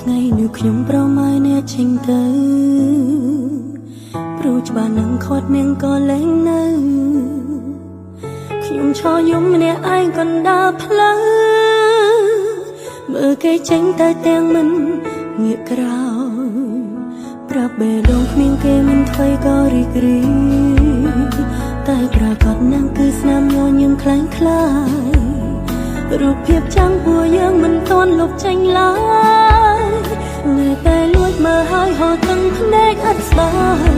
ថ្ងៃនោះខ្ញុំប្រម៉ែអ្នកចេញទៅព្រោះច្បាស់នឹងខាត់នាងក៏លែងនៅខ្ញុំឈរយំម្នាក់ឯងកណ្ដាលផ្លូវមើលគេចេញទៅទាំងមិនងាកក្រោយប្រាប់បេះដូងគ្មានគេមិនថុយក៏រីករាយតែប្រកាសណាស់គឺស្នាមញញឹមខ្លាំងខ្លាយរូបភាពចាំងពួកយើងមិនទាន់លុបចេញឡើយនៅតែលួចមើលហើយហត់ទាំងភ្នែកឥតស្បាយ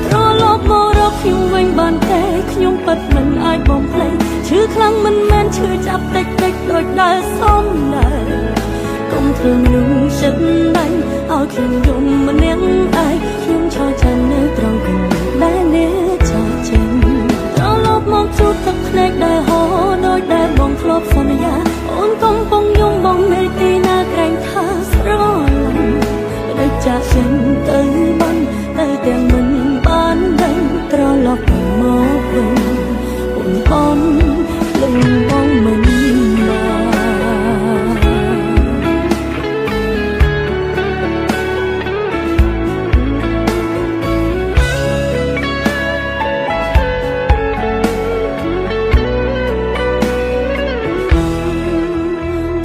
ត្រឡប់មករកខ្ញុំវិញបានទេខ្ញុំពិតមិនអាចបំភ្លេចឈឺខ្លាំងមិនមែនឈឺចាប់តិចតិចដូចដែលសំដែងកុំធ្វើមនុស្សចិត្តដាញ់ឲ្យខ្ញុំយំម្នាក់ឯងខ្ញុំឈរចាំនៅត្រង់កន្លែងដែលអ្នកចាកចេញត្រឡប់មកជួបទឹកភ្នែកដែលហូរដូចដែលបងធ្លាប់សន្យាអូនកំពុងយំបងនៅទីណាក្រែងថាស្រឡាញ់ដូចចាកចេញទៅបានទៅទាំងមិនបានដឹងត្រឡប់មកវិញអូនបងលឹងបងមិនបាន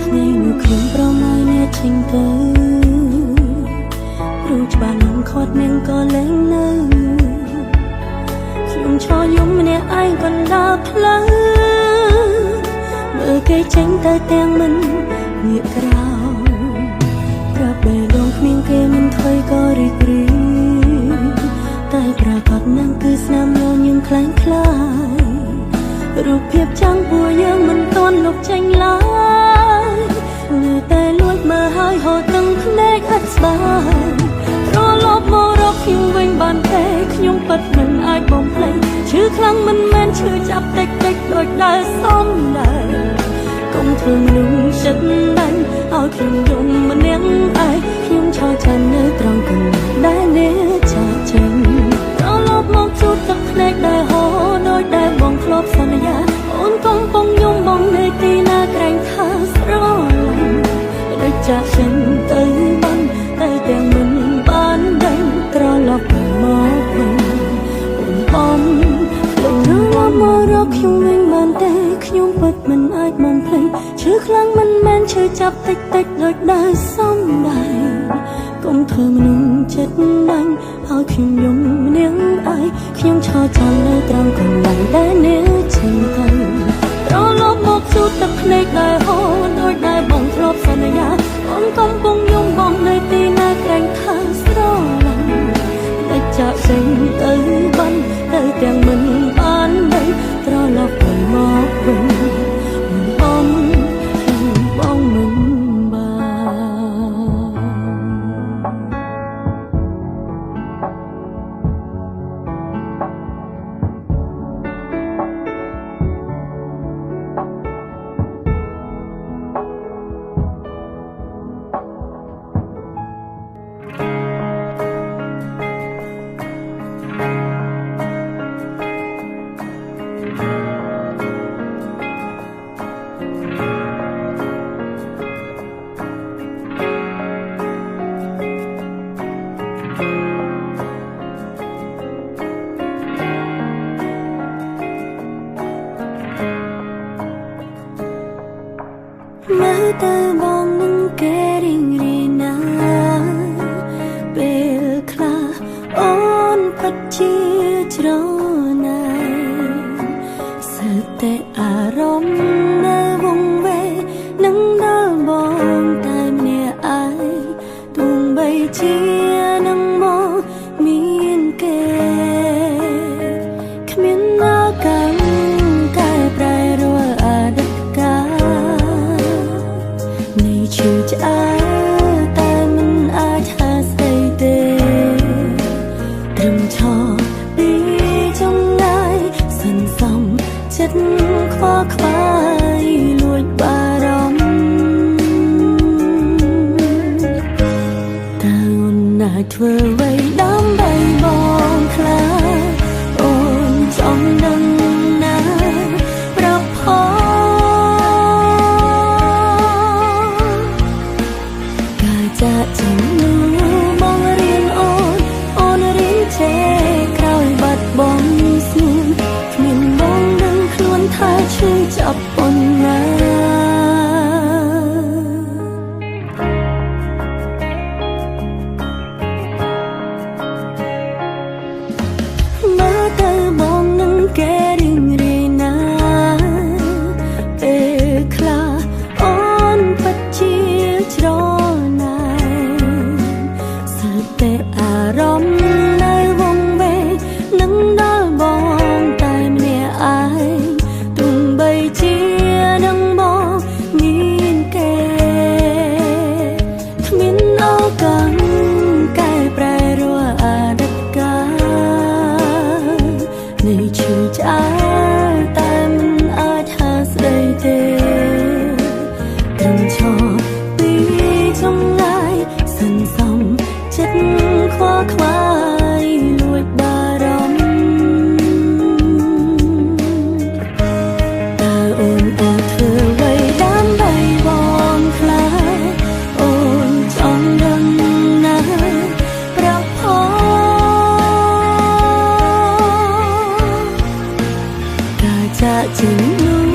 ថ្ងៃនោះខ្ញុំប្រម៉ែអ្នកចេញទៅព្រោះច្បាស់នឹងខាត់នាងក៏លែងនៅខ្ញុំឈរយំម្នាក់ឯងកណ្ដាលផ្លូវមើលគេចេញទៅទាំងមិនងាកក្រោយប្រាប់បេះដូងគ្មានគេមិនថុយក៏រីករាយតែប្រកាសណាស់គឺស្នាមញញឹមខ្លាំងខ្លាយរូបភាពចាំងពួកយើងមិនទាន់លុបចេញឡើយនៅតែលួចមើលហើយហត់ទាំងភ្នែកឥតស្បាយត្រឡប់មករកខ្ញុំវិញបានទេខ្ញុំពិតមិនអាចបំភ្លេចឈឺខ្លាំងមិនមែនឈឺចាប់តិចតិចដូចដែលសំដែងកុំធ្វើមនុស្សចិត្តដាញ់ឲ្យខ្ញុំយំម្នាក់ឯងខ្ញុំឈរចាំនៅត្រង់កន្លែងដែលអ្នកចាកចេញត្រឡប់មកជួបទឹកភ្នែកដែលហូរដូចដែលបងធ្លាប់សន្យាអូនកំពុងយំបងនៅទីណាក្រែងថាស្រឡាញ់ដូចចាកចេញទៅបានទៅទាំងមិនបានដឹងត្រឡប់មកវិញអូនបងលងត្រឡប់មករកខ្ញុំវិញបានទេខ្ញុំពិតមិនអាចបំភ្លេចឈឺខ្លាំងមិនមែនឈឺចាប់តិចតិចដូចដែលសំដែងកុំធ្វើមនុស្សចិត្តដាញ់ឲ្យខ្ញុំយំម្នាក់ឯងខ្ញុំឈរចាំនៅត្រង់កន្លែងដែលអ្នកចេញទៅត្រឡប់មកជួបទឹកភ្នែកដែលហូរដូចដែលបងធ្លាប់សន្យាអូនកំពុងយំបងនៅទីណាក្រែងថាស្រឡាញ់ដូចចាកចេញទៅបានទៅទាំងមិនបានដឹងត្រឡប់មកវិញបងបងមិនបានមើលទៅបងនឹងគេរីងរីណាពេលខ្លះអូនពិតជាច្រណៃសិតតែអារម្មណ៍នៅវងវែងនឹងដល់បងតែម្នាក់ឯងទោះបីជានឹងមកមានគេគ្មានឱកាសកែប្រែរាល់អតីតកាលនៃឈឺឆ្អាលតែមិនអាចហាស្ដីទេត្រឹមឈរពីចម្ងាយសន្សំចិត្តខ្វល់ខ្វាយលួចបារម្ភតើអូនអាចធ្វើអ្វីដើម្បីបងខ្លះអូនចង់ដឹងណាប្រាប់ផងការចាក ឈរពីចម្ងាយសន្សំចិត្តខ្វល់ខ្វាយលួចបារម្ភតើអូនអាចធ្វើអ្វីដើម្បីបងខ្លាអូនចង់ដឹងណាស់ប្រាប់ផង កាចាកចេញនោះ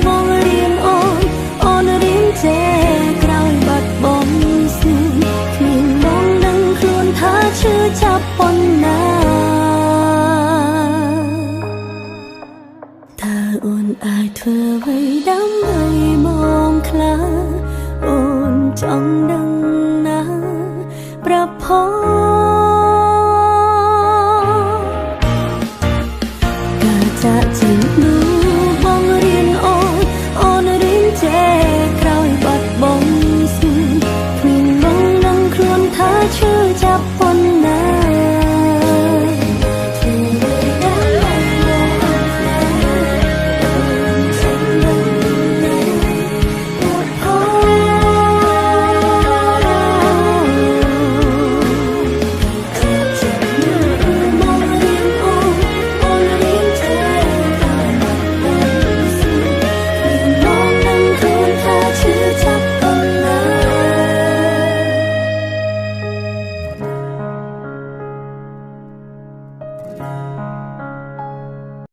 បងរៀនអូនអូនរៀនចេះក្រោយបាត់បង់ស្នេហ៍គ្មានបងដឹងខ្លួនថាឈឺចាប់ប៉ុណ្ណាតើអូនអាចធ្វើអ្វីដើម្បីបងខ្លះអូនចង់ដឹងណាស់ប្រាប់ផង កាចាកចេញនោះបងរៀនអូនអូនរៀនចេះ